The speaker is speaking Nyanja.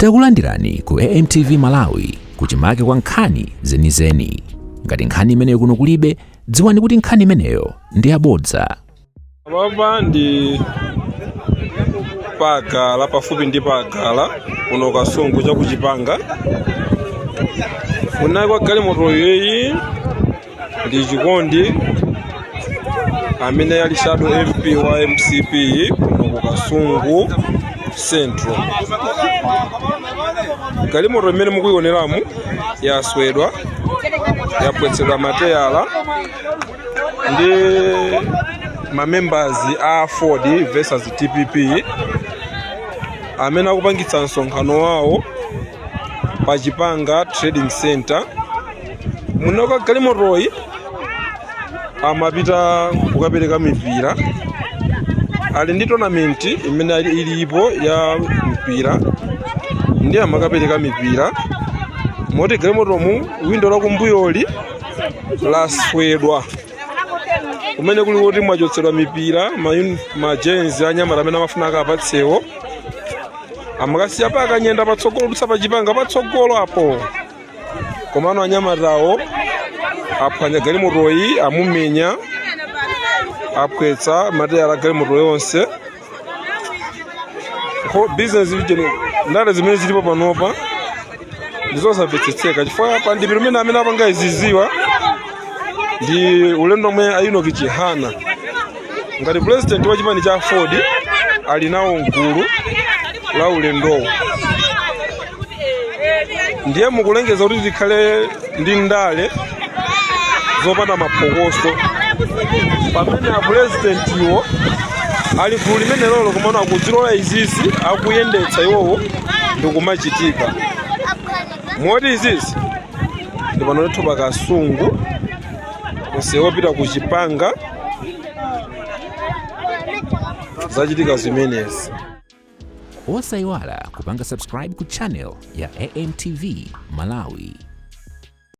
Takulandirani ku AMTV Malawi, kuchimake kwa nkhani zenizeni. Ngati nkhani imeneyo kuno kulibe, dziwani kuti nkhani imeneyo ndi yabodza. Apapa ndi pagala, pafupi ndi pagala kuno Kasungu, chakuchipanga kunali kwa galimoto iyi ndi Chikondi amene ali shadow MP wa MCP kuno ku Kasungu Central. Galimoto imene mukuyioneramu yaswedwa, yapwetsedwa mateyala ndi mamembers a Aford versus DPP amene akupangitsa msonkhano wawo pa Chipanga Trading Center. Munoka galimotoyi amapita kukapereka mipira, ali ndi tournament imene ilipo ya mpira, ndi amakapereka mipira. Moti galimotomu windo lakumbuyoli laswedwa, kumene kuli kuti mwachotsedwa mipira, majenzi anyamata amene amafuna akapatsewo amakasiya pa Kanyenda patsogolo, kudutsa pa Chipanga patsogolo apo. Komano anyamatawo aphwanya galimotoyi, amumenya, apwetsa mateyala galimoto yonse. Business region, ndale zimene zilipo panopa ndizosamvetsetseka, chifukwa pa ndipiro umene amene apanga iziziwa ndi ulendo omwe a Enoch Chihana ngati president wa chipani cha Aford ali nawo mgulu la ulendowo. Ndiye mukulengeza kuti tikhale ndi ndale zopanda maphokoso, pamene apurezidentiwo ali gulu limene lolo, komano akudzilola izizi, akuyendetsa iwowo ndikumachitika. Moti izizi ndi pano ndithu pa Kasungu, msewu wopita ku Chipanga, zachitika zimenezi. Osayiwala kupanga subscribe ku channel ya AMTV Malawi.